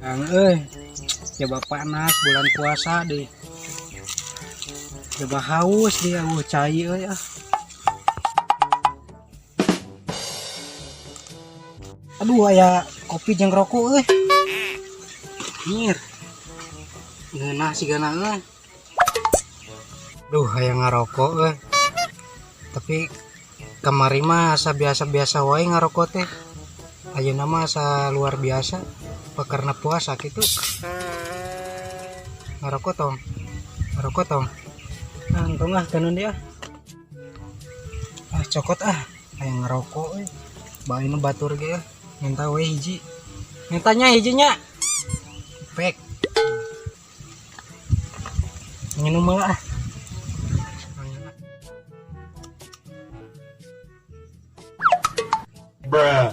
Kang euy, coba panas bulan puasa deh. Coba haus deh, eueuh cai euy ah. Aduh aya kopi jeung rokok euy. Nyir. Ngeunah sigana euy. Duh hayang ngarokok euy. Tapi kamari mah asa biasa-biasa wae ngarokok teh. Ayeuna mah asa luar biasa. Apa karena puasa gitu? Ngarokok tong. Ngarokok tong. Ah, entong ah kanun dia. Ah cokot ah, hayang ngarokok euy. Bae nu batur ge ah. Minta we hiji. Mintanya hijinya. Pek. Nginum mah ah. Bruh.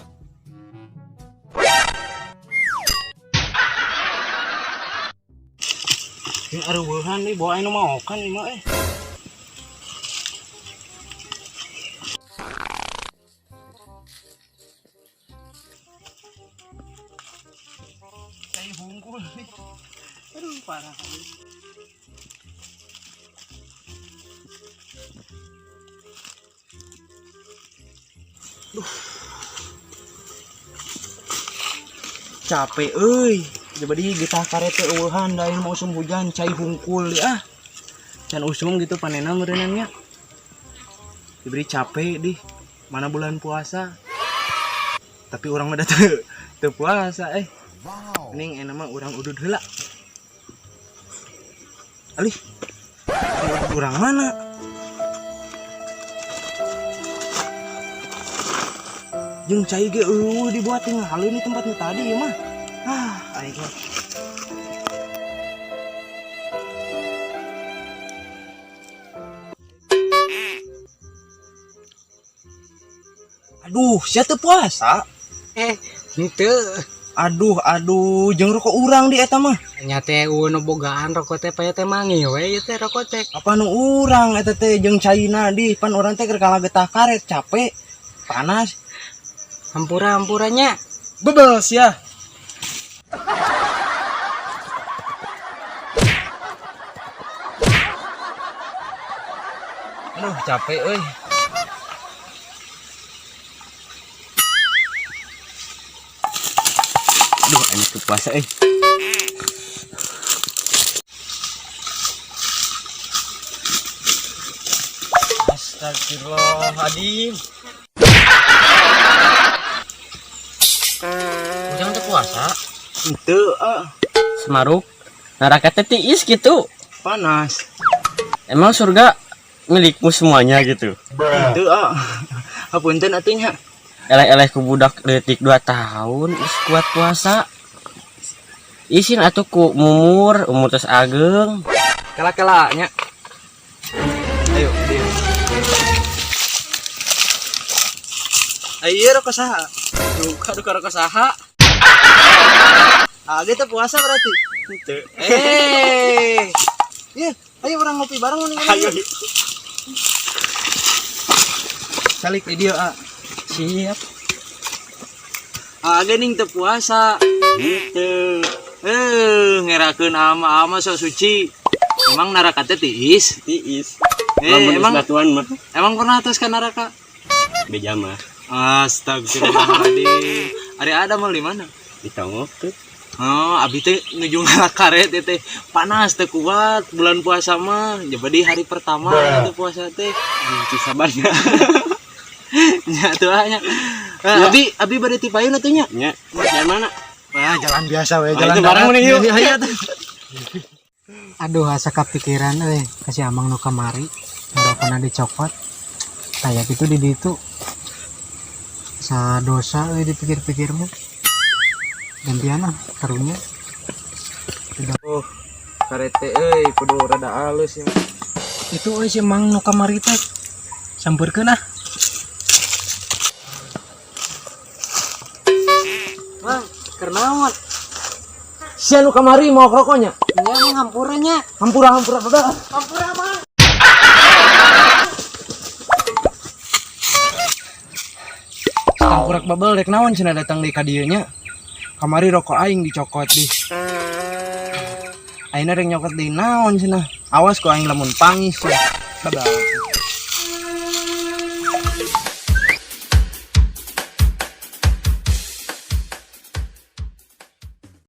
Ini arueuhan nih bawa anu maokan ieu mah eh. Cai hungkul nih. Aduh parah. Duh. Capek euy. Jadi getah karet teh eueuhan da ieu mah usum hujan cai hungkul di ah. Can usum gitu panena meureunna nya. Diberi capek dih. Mana bulan puasa. Tapi urang mah da teu puasa eh. Wow. Mending enak mah urang udud heula. Alih. Urang mana? Jeung cai ge eueuh dibuat tinggalin di tempatnya tadi ieu mah. Ah, aing mah. Aduh, sia teu puasa? Henteu. Aduh, aduh, jeung rokok urang di eta mah. Nya teh eueuh nu bogaan rokok teh paya teh mangi we ieu teh rokok teh. Apa nu urang eta teh jeung caina di pan urang teh keur kalah getah karet capek panas. Hampura-hampuranya. Bebel sia. Aduh, capek euy. Aduh, ini tuh puasa euy. Astagfirullahaladzim. Ujang teh puasa. Henteu ah. Semaruk. Neraka teh tiis gitu. Panas. Emang surga milikmu semuanya gitu. Henteu ah. Hapunten atuh nya. Eleh-eleh ku budak leutik 2 tahun geus kuat puasa. Isin atuh ku mumur, umur tos ageng. Kela-kela nya. Ayo, dia. Ayo rokok saha? Duka duka rokok saha? Ah, gitu puasa berarti. Henteu. Iya, ayo orang ngopi bareng nih. Ayo. Salik di dia, ah. Siap. Ah, geuning teu puasa. Henteu. Ngerakeun ama-ama sok suci. Emang neraka teh tiis? Tiis. Lamun batuan mah. Emang pernah tos ka neraka? Beja mah. Astagfirullahaladzim. Ari ada mah di mana? Di tongok tuh. Oh, abi teh nuju ngala karet teh panas teh kuat bulan puasa mah. Jadi hari pertama teh puasa teh. Cuci sabarnya. Nya tuh nya. Abi bade ti payun atuh nya. Nya, jalan mana? Wah, jalan biasa we, Ah, jalan itu bareng darat. mending yuk. Iya, iya, tuh. Aduh, asa kapikiran euy, ka si Amang nu kamari, ngarokona dicokot. Kayak gitu di ditu. Sa dosa euy dipikir-pikir mah. Gantian ah karunya. Oh, karete euy kudu rada alus ieu. Itu euy si Mang nu kamari teh. Sampeurkeun ah. Mang, keur naon? Sia nu kamari mau rokoknya? Nya Mang hampura nya. Hampura hampura bapak. Hampura Mang. Tangkurak babel rek naon cenah datang di ka dieu nya. Kamari rokok aing dicokot di. Ayeuna rek nyokot deui naon cenah. Awas ku aing lamun pangis ya. Babak.